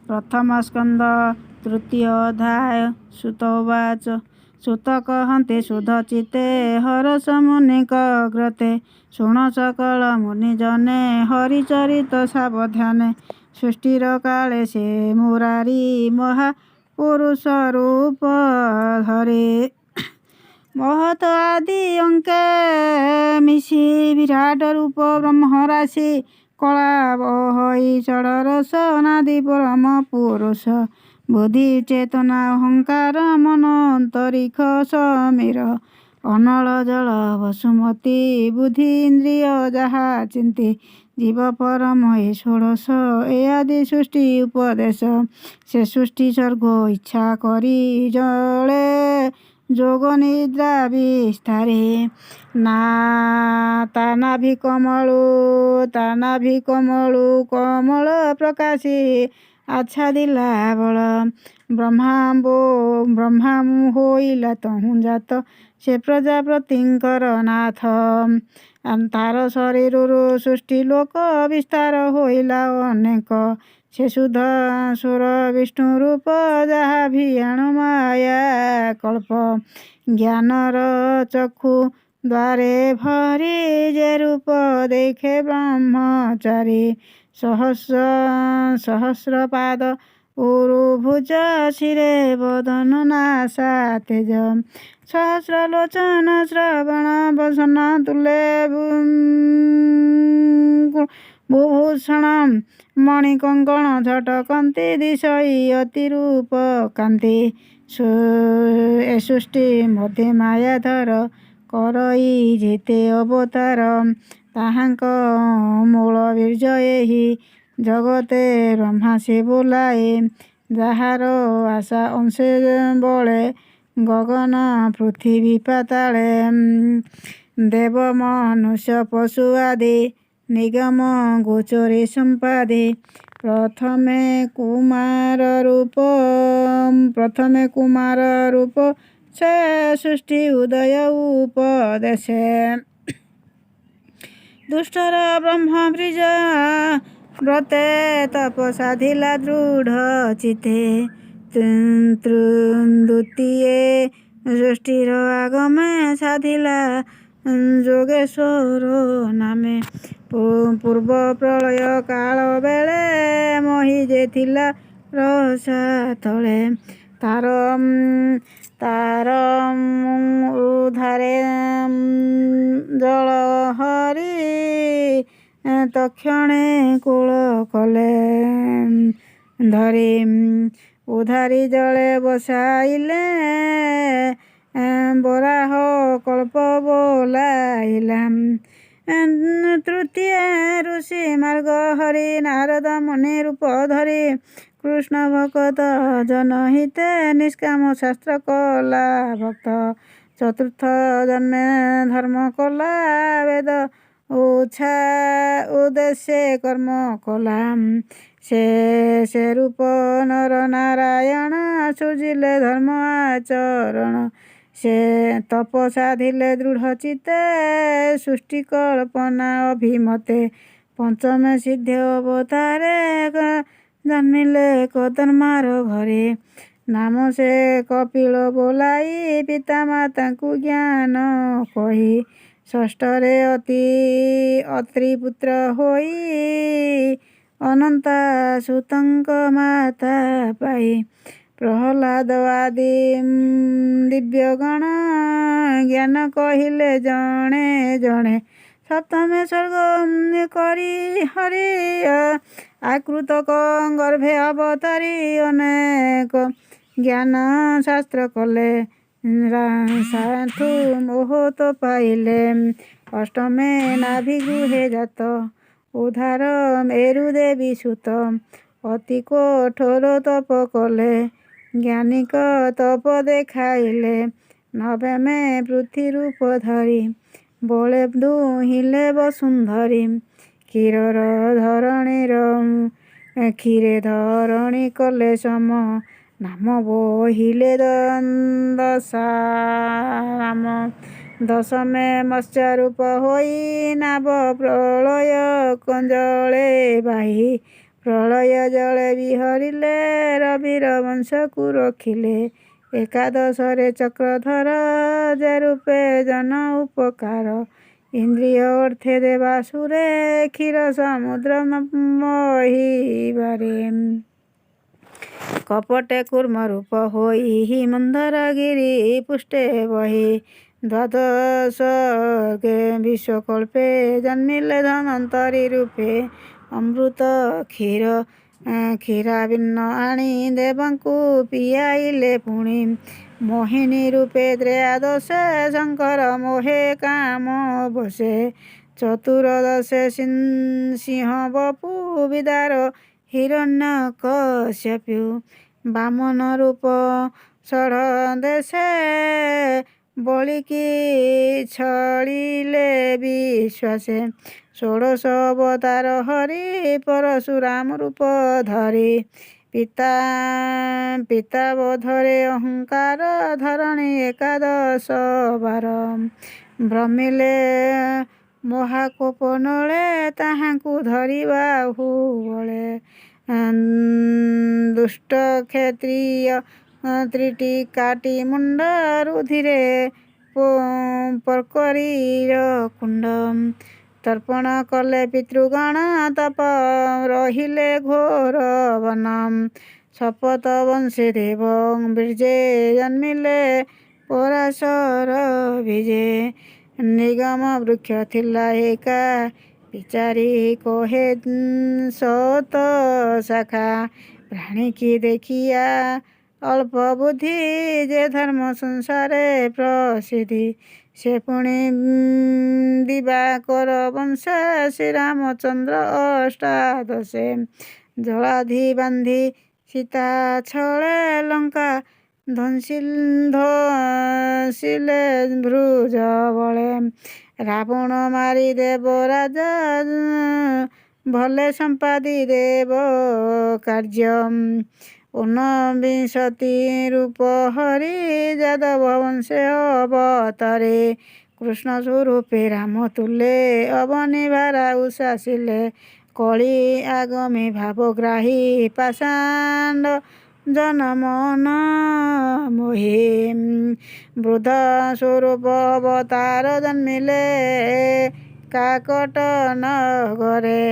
ପ୍ରଥମ ସ୍କନ୍ଧ, ତୃତୀୟ ଅଧ୍ୟାୟ। ସୂତ ଉବାଚ। ସୂତ କହନ୍ତି ଶୁଦ୍ଧ ଚିତ୍ତେ, ହରଷ ମୁନିଙ୍କ ଅଗ୍ରତେ, ଶୁଣ ସକଳ ମୁନି ଜନେ, ହରିଚରିତ ସାବଧାନେ। ସୃଷ୍ଟିର କାଳେ ସେ ମୁରାରି, ମହାପୁରୁଷ ରୂପ ଧରି, ମହତ ଆଦି ଅଙ୍କେ ମିଶି, ବିରାଟ ରୂପ ବ୍ରହ୍ମରାଶି, କଳା ବହଇ ଷଡ଼ରସ, ଅନାଦି ପରମ ପୁରୁଷ। ବୁଦ୍ଧି ଚେତନା ଅହଙ୍କାର, ମନ ଅନ୍ତରୀକ୍ଷ ସମୀର, ଅନଳ ଜଳ ବସୁମତୀ, ବୁଦ୍ଧି ଇନ୍ଦ୍ରିୟ ଯାହା ଚିନ୍ତି, ଜୀବ ପରମ ଏ ଷୋଡ଼ଶ, ଏ ଆଦି ସୃଷ୍ଟି ଉପଦେଶ। ସେ ସୃଷ୍ଟି ସର୍ଗ ଇଚ୍ଛା କରି, ଜଳେ ଯୋଗ ନିଦ୍ରା ବିସ୍ତାରେ, ନା ତା ନାଭି କମଳୁ, ତା ନାଭି କମଳୁ କମଳ ପ୍ରକାଶି ଆଚ୍ଛାଦିଲା ବଳ। ବ୍ରହ୍ମାମ୍ବୋ ବ୍ରହ୍ମା ହୋଇଲା ତହୁଁ ଜାତ, ସେ ପ୍ରଜାପତିଙ୍କର ନାଥ। ତାର ଶରୀରରୁ ସୃଷ୍ଟି ଲୋକ ବିସ୍ତାର ହୋଇଲା ଅନେକ। ସେ ଶୁଦ୍ଧ ସୁର ବିଷ୍ଣୁ ରୂପ, ଯାହା ଭିଆଣ ମାୟା କଳ୍ପ। ଜ୍ଞାନର ଚକ୍ଷୁ ଦ୍ୱାରେ ଭରି, ଯେ ରୂପ ଦେଖେ ବ୍ରହ୍ମଚାରୀ। ସହସ୍ର ସହସ୍ର ପାଦ ଉରୁଭୁଜ, ଶିରେ ବଦନ ନାସା ତେଜ, ସହସ୍ର ଲୋଚନ ଶ୍ରବଣ ବସନ ତୁଲେ ବୁଭୂଷଣ, ମଣି କଙ୍କଣ ଝଟକନ୍ତି ଦିଶଇ ଅତି ରୂପ କାନ୍ତି। ଏ ସୃଷ୍ଟି ମଧ୍ୟେ ମାୟାଧର କରଇ ଯେତେ ଅବତାର, ତାହାଙ୍କ ମୂଳ ବୀର୍ଯ୍ୟ ଏହି ଜଗତେ ବ୍ରହ୍ମା ସେ ବୋଲାଏ। ଯାହାର ଆଶା ଅଂଶେ ବଳେ ଗଗନ ପୃଥିବୀ ପାତାଳେ, ଦେବ ମନୁଷ୍ୟ ପଶୁ ଆଦି, ନିଗମ ଗୋଚରେ ସମ୍ପାଦି। ପ୍ରଥମେ କୁମାର ରୂପ, ପ୍ରଥମେ କୁମାର ରୂପ ସେ ସୃଷ୍ଟି ଉଦୟ ଉପଦେଶେ। ଦୁଷ୍ଟର ବ୍ରହ୍ମ ବୀର୍ଯ୍ୟ ବ୍ରତେ, ତପ ସାଧିଲା ଦୃଢ଼ ଚିତ୍ତେ। ଦ୍ୱିତୀୟ ସୃଷ୍ଟିର ଆଗମେ, ସାଧିଲା ଯୋଗେଶ୍ୱର ନାମେ। ପୂର୍ବ ପ୍ରଳୟ କାଳ ବେଳେ, ମହୀ ଯେ ଥିଲା ରସାତଳେ, ତାର ତାର ଉଧାରେ ଜଳ ହରି ତକ୍ଷଣେ କୋଳ କଲେ ଧରି। ଉଧାରି ଜଳେ ବସାଇଲେ, ବରାହ କଳ୍ପ ବୋଲାଇଲା। ତୃତୀୟ ଋଷି ମାର୍ଗ ହରି, ନାରଦ ମୁନି ରୂପ ଧରି, କୃଷ୍ଣ ଭକତ ଜନହିତେ, ନିଷ୍କାମ ଶାସ୍ତ୍ର କଲା ଭକ୍ତ। ଚତୁର୍ଥ ଜନ୍ମେ ଧର୍ମ କଲା, ବେଦ ଉଚ୍ଛା ଉଦ୍ଦେଶ୍ୟେ କର୍ମ କଲା। ସେ ସେ ରୂପ ନର ନାରାୟଣ, ସୃଜିଲେ ଧର୍ମ ଆଚରଣ। ସେ ତପ ସାଧିଲେ ଦୃଢ଼ ଚିତ୍ତେ, ସୃଷ୍ଟି କଳ୍ପନା ଅଭିମତେ। ପଞ୍ଚମେ ସିଦ୍ଧ ଅବତାରେ, ଜନ୍ମିଲେ କଦର୍ମାର ଘରେ। ନାମ ସେ କପିଳ ବୋଲାଇ, ପିତା ମାତାଙ୍କୁ ଜ୍ଞାନ କହି। ଷଷ୍ଠରେ ଅତି ଅତ୍ରିପୁତ୍ର ହୋଇ, ଅନନ୍ତା ସୁତଙ୍କ ମାତା ପାଇ। ପ୍ରହ୍ଲାଦ ଆଦି ଦିବ୍ୟଗଣ, ଜ୍ଞାନ କହିଲେ ଜଣେ ଜଣେ। ସପ୍ତମେ ସର୍ଗ କରି ହରି, ଆକୃତକ ଗର୍ଭେ ଅବତାରି, ଅନେକ ଜ୍ଞାନ ଶାସ୍ତ୍ର କଲେ, ସାଧୁ ମୋହତ ପାଇଲେ। ଅଷ୍ଟମେ ନାଭି ଗୃହେ ଜାତ, ଉଦ୍ଧାର ମେରୁ ଦେବୀ ସୁତ। ଅତି କଠୋର ତପ କଲେ, ଜ୍ଞାନୀଙ୍କ ତପ ଦେଖାଇଲେ। ନବମେ ପୃଥ୍ୱୀ ରୂପ ଧରି, ବଳେ ଦୁହିଁଲେ ବସୁନ୍ଧରୀ। କ୍ଷୀରର ଧରଣୀର କ୍ଷୀରେ ଧରଣୀ କଲେ ସମ, ନାମ ବହିଲେ ଦଶାରାମ। ଦଶମେ ମତ୍ସ୍ୟ ରୂପ ହୋଇ, ନାବ ପ୍ରଳୟ ଜଳେ ବାହି। ପ୍ରଳୟ ଜଳେ ବିହରିଲେ, ରବିର ବଂଶକୁ ରଖିଲେ। ଏକାଦଶରେ ଚକ୍ରଧର, ଯେ ରୂପେ ଜନ ଉପକାର। ଇନ୍ଦ୍ରିୟ ଅର୍ଥେ ଦେବାସୁରେ, କ୍ଷୀର ସମୁଦ୍ର ମହିବାରେ। କପଟେ କୂର୍ମ ରୂପ ହୋଇ, ମନ୍ଦରଗିରି ପୃଷ୍ଠେ ବହି। ଦ୍ୱାଦଶ ବିଶ୍ୱକଳ୍ପେ, ଜନ୍ମିଲେ ଧନ୍ୱନ୍ତରୀ ରୂପେ। ଅମୃତ କ୍ଷୀର କ୍ଷୀରାଭିନ୍ନ ଆଣି, ଦେବଙ୍କୁ ପିଆଇଲେ ପୁଣି। ମୋହିନୀ ରୂପେ ତ୍ରୟୋଦଶେ, ଶଙ୍କର ମୋହେ କାମ ବଶେ। ଚତୁର୍ଦଶେ ସିଂହ ବପୁ, ବିଦାର ହିରଣ୍ୟକଶ୍ୟପୁ। ବାମନ ରୂପ ଷୋଡ଼ଶେ, ବଳିକି ଛଳିଲେ ବିଶ୍ୱାସେ। ଷୋଡ଼ଶ ଅବତାର ହରି, ପରଶୁରାମ ରୂପ ଧରି। ପିତା ବଧରେ ଅହଙ୍କାର, ଧରଣୀ ଏକାଦଶ ବାର। ଭ୍ରମିଲେ ମହାକୋପ ନଳେ, ତାହାଙ୍କୁ ଧରି ବାହୁବଳେ। ଦୁଷ୍ଟ କ୍ଷତ୍ରିୟ ତ୍ରିଟି କାଟି ମୁଣ୍ଡ, ରୁଧିରେ ପର୍କରୀର କୁଣ୍ଡ। ତର୍ପଣ କଲେ ପିତୃଗଣ, ତପ ରହିଲେ ଘୋର ବନ। ସପତ ବଂଶେ ଦେବ ବୀର୍ଯ୍ୟେ, ଜନ୍ମିଲେ ପରାଶର ବୀଜେ। ନିଗମ ବୃକ୍ଷ ଥିଲା ଏକା, ବିଚାରି କହେ ସତ ଶାଖା। ପ୍ରାଣୀକି ଦେଖିଆ ଅଳ୍ପ ବୁଦ୍ଧି, ଯେ ଧର୍ମ ସଂସାରେ ପ୍ରସିଦ୍ଧି। ସେ ପୁଣି ଦିବାକର ବଂଶେ, ଶ୍ରୀରାମଚନ୍ଦ୍ର ଅଷ୍ଟାଦଶେ। ଜଳାଧି ବାନ୍ଧି ସୀତା ଛଳେ, ଲଙ୍କା ଧ୍ୱଂସିଲେ ଭୁଜବଳେ। ରାବଣ ମାରି ଦେବରାଜ, ଭଲେ ସମ୍ପାଦି ଦେବ କାର୍ଯ୍ୟ। ଊନବିଂଶତି ରୂପ ହରି, ଯାଦବ ବଂଶେ ଅବତରେ। କୃଷ୍ଣ ସ୍ୱରୂପେ ରାମ ତୁଲେ, ଅବନୀ ଭାରା ଉଶାସିଲେ। କଳି ଆଗମି ଭାବଗ୍ରାହୀ, ପାଷାଣ୍ଡ ଜନ ମନ ମୋହି। ବୃଦ୍ଧ ସ୍ୱରୂପ ଅବତାର ଜନ୍ମିଲେ, କାକଟ ନଗରେ।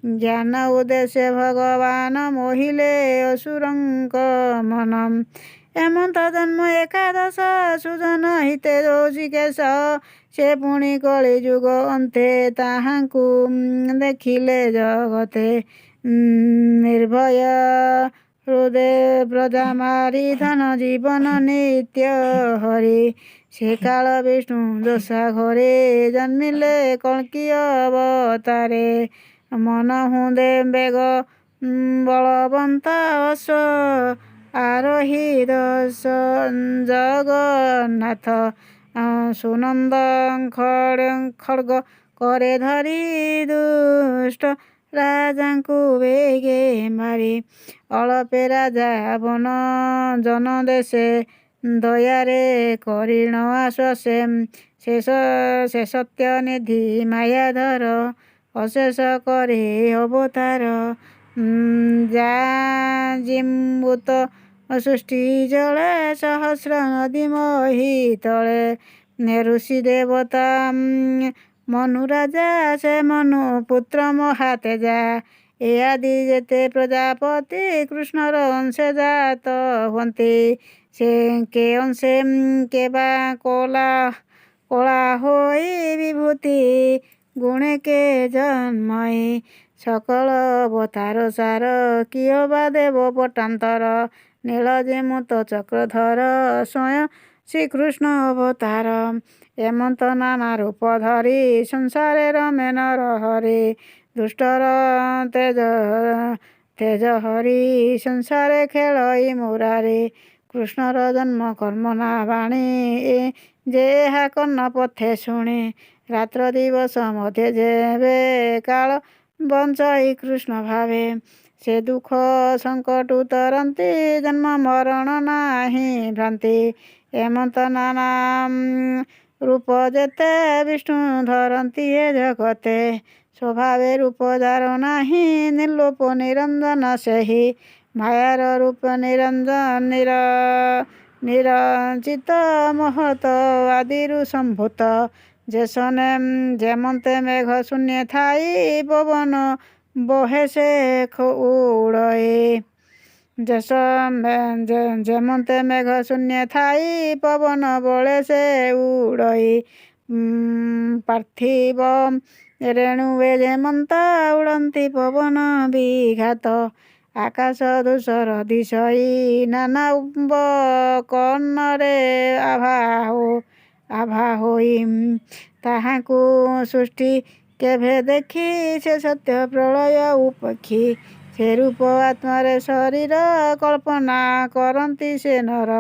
ଜ୍ଞାନ ଉଦ୍ଦେଶ୍ୟେ ଭଗବାନ, ମୋହିଲେ ଅସୁରଙ୍କ ମନ। ଏମନ୍ତ ଜନ୍ମ ଏକାଦଶ, ସୁଜନ ହିତେ ହୃଷୀକେଶ। ସେ ପୁଣି କଳିଯୁଗ ଅନ୍ତେ, ତାହାଙ୍କୁ ଦେଖିଲେ ଜଗତେ। ନିର୍ଭୟ ହୃଦେ ପ୍ରଜା ମାରି, ଧନ ଜୀବନ ନିତ୍ୟ ହରି। ସେ କାଳ ବିଷ୍ଣୁ ଯଶା ଘରେ, ଜନ୍ମିଲେ କଳ୍କି ଅବତାରେ। ମନ ହୁଦେ ବେଗ ବଳବନ୍ତ, ଅଶ୍ୱ ଆରୋହି ଦଶ ଜଗନ୍ନାଥ। ସୁନନ୍ଦ ଖଡ଼ଗ କରେ ଧରି, ଦୁଷ୍ଟ ରାଜାଙ୍କୁ ବେଗେ ମାରି। ଅଳପେ ରାଜା ବନ ଜନ ଦେଶେ, ଦୟାରେ କରିଣ ଆଶ୍ୱାସେ। ସେ ସତ୍ୟନିଧି ମାୟାଧର, ଅଶେଷ କରେ ଅବତାର। ଯା ଜୀମୂତ ସୃଷ୍ଟି ଜଳେ, ସହସ୍ର ନଦୀ ମହୀତଳେ। ଋଷି ଦେବତା ମନୁ ରାଜା, ସେ ମନୁ ପୁତ୍ର ମହାତେଜା। ଏ ଆଦି ଯେତେ ପ୍ରଜାପତି, କୃଷ୍ଣର ଅଂଶେ ଜାତ ହୁଅନ୍ତି। ସେ କେ ଅଂଶେ କେବା କଳା ହୋଇ, ବିଭୂତି ଗୁଣେ କେ ଜନ୍ମଇ। ସକଳ ଅବତାର ସାର, କିଏ ବା ଦେବ ପଟାନ୍ତର। ନୀଳ ଜୀମୂତ ଚକ୍ରଧର, ସ୍ୱୟଂ ଶ୍ରୀକୃଷ୍ଣ ଅବତାର। ଏମନ୍ତ ନାନା ରୂପ ଧରି, ସଂସାରେ ରମେ ନରହରି। ଦୁଷ୍ଟର ତେଜ ହରି, ସଂସାରେ ଖେଳଇ ମୁରାରି। କୃଷ୍ଣର ଜନ୍ମ କର୍ମ ନା ବାଣୀ, ଯେ ଏହା କର୍ଣ୍ଣ ପଥେ ଶୁଣି। ରାତ୍ର ଦିବସ ମଧ୍ୟେ ଯେବେ କାଳ ବଞ୍ଚଇ କୃଷ୍ଣ ଭାବେ, ସେ ଦୁଃଖ ସଙ୍କଟୁ ତରନ୍ତି, ଜନ୍ମ ମରଣ ନାହିଁ ଭ୍ରାନ୍ତି। ଏମନ୍ତ ନାନା ରୂପ ଯେତେ, ବିଷ୍ଣୁ ଧରନ୍ତି ଏ ଜଗତେ। ସ୍ୱଭାବେ ରୂପ ଯାର ନାହିଁ, ନିର୍ଲୋପ ନିରଞ୍ଜନ ସେହି। ମାୟାର ରୂପ ନିରଞ୍ଜନ ନିରଚିତ, ମହତ ଆଦିରୁ ସମ୍ଭୂତ। ଯେସନେ ଯେମନ୍ତେ ମେଘ ଶୂନ୍ୟେ ଥାଇ, ପବନ ବହେ ସେ ଉଡ଼ଇ। ଯେମନ୍ତେ ମେଘ ଶୂନ୍ୟେ ଥାଇ, ପବନ ବଳେ ସେ ଉଡ଼ଇ। ପାର୍ଥିବ ରେଣୁଏ ଯେମନ୍ତ ଉଡ଼ନ୍ତି ପବନ ବିଘାତ। ଆକାଶ ଧୂସର ଦିଶଇ, ନାନା ବର୍ଣ୍ଣରେ ଆଭା ହୋଇ। ତାହାଙ୍କୁ ସୃଷ୍ଟି କେଭେ ଦେଖି, ସେ ସତ୍ୟ ପ୍ରଳୟ ଉପେକ୍ଷି। ସେ ରୂପ ଆତ୍ମାରେ ଶରୀର, କଳ୍ପନା କରନ୍ତି ସେ ନର।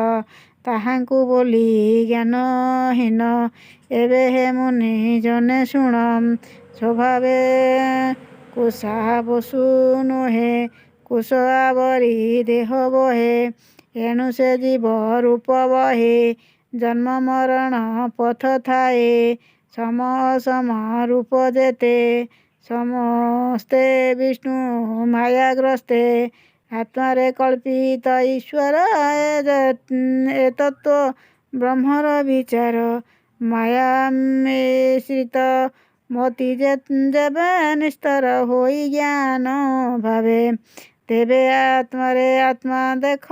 ତାହାଙ୍କୁ ବୋଲି ଜ୍ଞାନହୀନ। ଏବେ ହେ ମୁନି ଜନେ ଶୁଣ। ସ୍ୱଭାବେ କୁଶା ବସୁ ନୁହେଁ, କୁଶ ଆବରି ଦେହ ବହେ। ଏଣୁ ସେ ଜୀବ ରୂପ ବହି, ଜନ୍ମ ମରଣ ପଥ ଥାଏ। ସମ ଅସମ ରୂପ ଯେତେ, ସମସ୍ତେ ବିଷ୍ଣୁ ମାୟାଗ୍ରସ୍ତେ। ଆତ୍ମାରେ କଳ୍ପିତ ଈଶ୍ୱର, ଏ ତତ୍ତ୍ୱ ବ୍ରହ୍ମର ବିଚାର। ମାୟା ମିଶ୍ରିତ ମତି ଯେବେ ନିସ୍ତର ହୋଇ ଜ୍ଞାନ ଭାବେ, ତେବେ ଆତ୍ମାରେ ଆତ୍ମା ଦେଖ,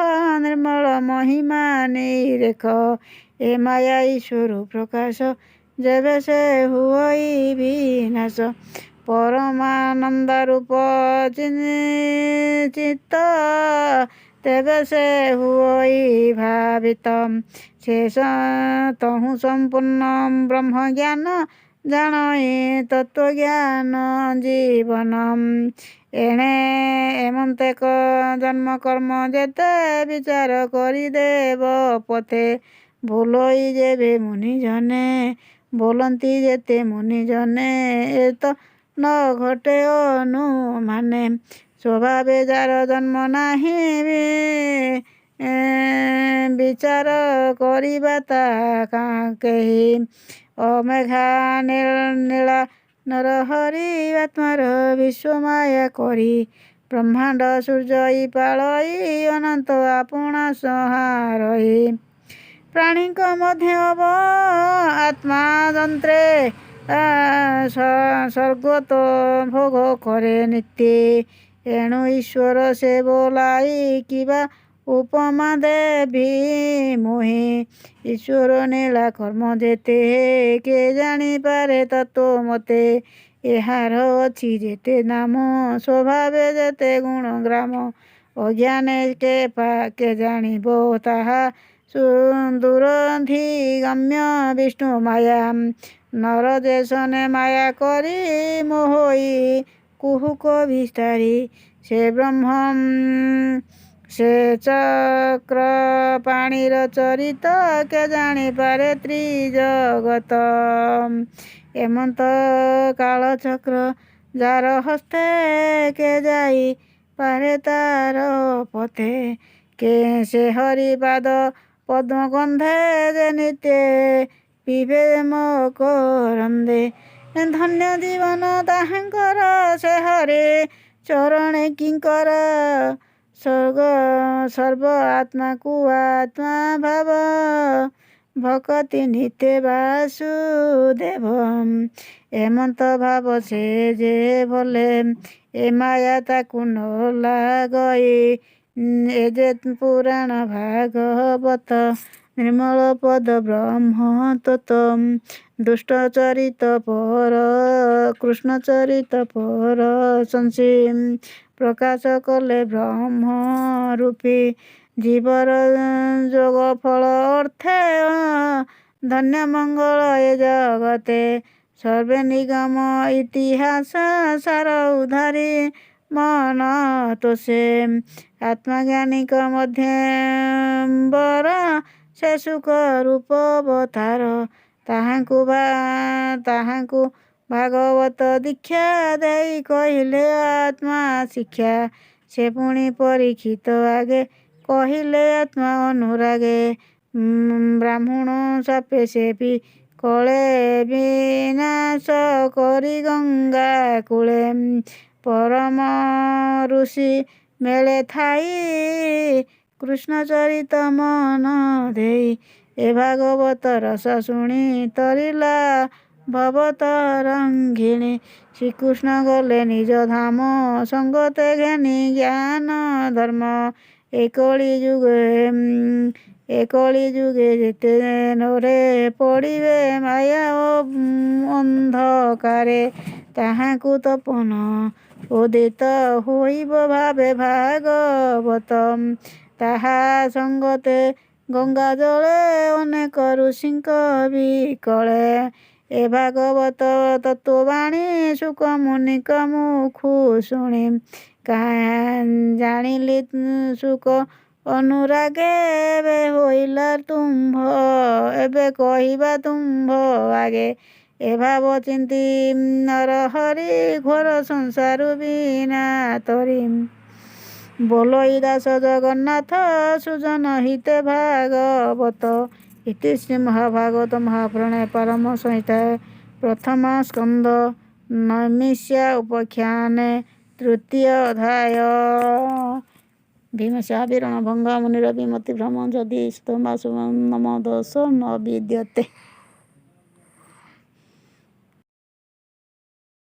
ନିର୍ମଳ ମହିମା ନିରେଖ। ଏ ମାୟା ଈଶ୍ୱରୁ ପ୍ରକାଶ, ଯେବେ ସେ ହୁଅଇ ବିନାଶ। ପରମାନନ୍ଦ ରୂପ ଚିତ୍ତ, ତେବେ ସେ ହୁଅଇ ଭାବିତ। ସେ ତହୁଁ ସମ୍ପୂର୍ଣ୍ଣ ବ୍ରହ୍ମଜ୍ଞାନ ଜାଣଇ ତତ୍ତ୍ୱଜ୍ଞାନ ଜୀବନ। ଏଣେ ଏମନ୍ତେ ଜନ୍ମ କର୍ମ ଯେତେ, ବିଚାର କରି ଦେବ ପଥେ। ବୋଲଇ ଯେବେ ମୁନିଜନେ, ବୋଲନ୍ତି ଯେତେ ମୁନିଜନେ, ଏ ତ ନ ଘଟେ ଅନୁମାନେ। ସ୍ୱଭାବେ ଯାର ଜନ୍ମ ନାହିଁ, ବିଚାର କରିବା ତା କେହି। ଅମେଘା ନୀଳା ନରହରି, ଆତ୍ମାର ବିଶ୍ୱ ମାୟା କରି। ବ୍ରହ୍ମାଣ୍ଡ ସୂର୍ଯ୍ୟ ପାଳଇ, ଅନନ୍ତ ଆପଣା ସଂହାରଇ। ପ୍ରାଣୀଙ୍କ ମଧ୍ୟେ ଅବ ଆତ୍ମା ଯନ୍ତ୍ରେ, ସ୍ୱର୍ଗତ ଭୋଗ କରେ ନିତ୍ୟେ। ଏଣୁ ଈଶ୍ୱର ସେ ବୋଲାଇ, କିବା ଉପମା ଦେବି ମୁହିଁ। ଈଶ୍ୱର ନୀଳା କର୍ମ ଯେତେ, କେ ଜାଣିପାରେ ତତ୍ତ୍ୱ ମତେ। ଏହାର ଅଛି ଯେତେ ନାମ, ସ୍ୱଭାବେ ଯେତେ ଗୁଣଗ୍ରାମ। ଅଜ୍ଞାନେ କେ ଜାଣିବ ତାହା, ଦୁରଧିଗମ୍ୟ ବିଷ୍ଣୁ ମାୟା। ନର ଯେସନେ ମାୟା କରି ମୋହଇ କୁହୁକ ବିସ୍ତାରି। ସେ ବ୍ରହ୍ମ ସେ ଚକ୍ରପାଣିର ଚରିତ, କେ ଜାଣିପାରେ ତ୍ରିଜଗତ। ଏମନ୍ତ କାଳଚକ୍ର ଯାର ହସ୍ତେ, କେ ଯାଇ ପାରେ ତାର ପଥେ। କେ ସେ ହରିପାଦ ପଦ୍ମଗନ୍ଧେ, ଯେ ନିତ୍ୟେ ପିବେ ମକରନ୍ଦେ। ଧନ୍ୟ ଜୀବନ ତାହାଙ୍କର, ସେ ହରି ଚରଣେ କିଙ୍କର। ସର୍ବ ଆତ୍ମାକୁ ଆତ୍ମା ଭାବ, ଭକତି ନିତ୍ୟେ ବାସୁଦେବ। ଏମନ୍ତ ଭାବ ସେ ଯେ ଭଲେ, ଏ ମାୟା ତାକୁ ନ ଲାଗଇ। ଏ ଯେ ପୁରାଣ ଭାଗବତ, ନିର୍ମଳ ପଦ ବ୍ରହ୍ମ ତତ୍ତ୍ୱ। ଦୁଷ୍ଟ ଚରିତ ପର କୃଷ୍ଣ ଚରିତ ପରଶଂସି, ପ୍ରକାଶ କଲେ ବ୍ରହ୍ମ ରୂପୀ। ଜୀବର ଯୋଗ ଫଳ ଅର୍ଥେ, ଧନ୍ୟ ମଙ୍ଗଳ ଏ ଜଗତେ। ସର୍ବେ ନିଗମ ଇତିହାସ ସାର, ଉଦ୍ଧାରି ମନ ତୋଷେ। ଆତ୍ମଜ୍ଞାନୀଙ୍କ ମଧ୍ୟେ ବର, ସେ ଶୁକ ରୂପ ଅବତାର। ତାହାଙ୍କୁ ଭାଗବତ ଦୀକ୍ଷା ଦେଇ କହିଲେ ଆତ୍ମା ଶିକ୍ଷା। ସେ ପୁଣି ପରୀକ୍ଷିତ ଆଗେ କହିଲେ ଆତ୍ମା ଅନୁରାଗେ। ବ୍ରାହ୍ମଣ ଶାପେ ସେ ବି କଳେ ବିନାଶ କରି ଗଙ୍ଗା କୂଳେ। ପରମ ଋଷି ମେଳେ ଥାଇ, କୃଷ୍ଣ ଚରିତ ମନ ଦେଇ। ଏ ଭାଗବତ ରସ ଶୁଣି ତରିଲା ଭବତରଙ୍ଗିଣୀ। ଶ୍ରୀକୃଷ୍ଣ ଗଲେ ନିଜ ଧାମ, ସଙ୍ଗତେ ଘେନି ଜ୍ଞାନ ଧର୍ମ। ଏ କଳି ଯୁଗେ, ଏ କଳି ଯୁଗେ ଯେତେ ନରେ ପଡ଼ିବେ ମାୟା ଓ ଅନ୍ଧକାରେ, ତାହାଙ୍କୁ ତପନ ଉଦିତ ହୋଇବ ଭାବେ ଭାଗବତ। ତାହା ସଙ୍ଗତେ ଗଙ୍ଗା ଜଳେ, ଅନେକ ଋଷିଙ୍କ ବିକଳେ। ଏ ଭାଗବତ ତତ୍ତ୍ୱବାଣୀ ଶୁକମୁନିଙ୍କ ମୁଖୁ ଶୁଣି ଜାଣିଲି ଶୁକ ଅନୁରାଗେ, ଏବେ ହୋଇଲା ତୁମ୍ଭ, ଏବେ କହିବା ତୁମ୍ଭ ଆଗେ। ଏ ଭାବ ଚିନ୍ତି ନରହରି, ଘୋର ସଂସାରୁ ବିନା ତରି। ବୋଲଇ ଦାସ ଜଗନ୍ନାଥ ସୁଜନ ହିତ ଭାଗବତ। ଇତି ଶ୍ରୀ ମହାଭାଗବତ ମହାପୁରାଣେ ପାରମ ସଂହିତା ପ୍ରଥମ ସ୍କନ୍ଦ ନୈମିଷ୍ୟ ଉପାଖ୍ୟାନେ ତୃତୀୟ ଅଧ୍ୟାୟ। ଭୀମସ୍ୟ ବିରଣ ଭଙ୍ଗ ମୁନିର ବିମତି ଭ୍ରମ ଯଦି ନମ ଦୋଷ ନ ବିଦ୍ୟତେ।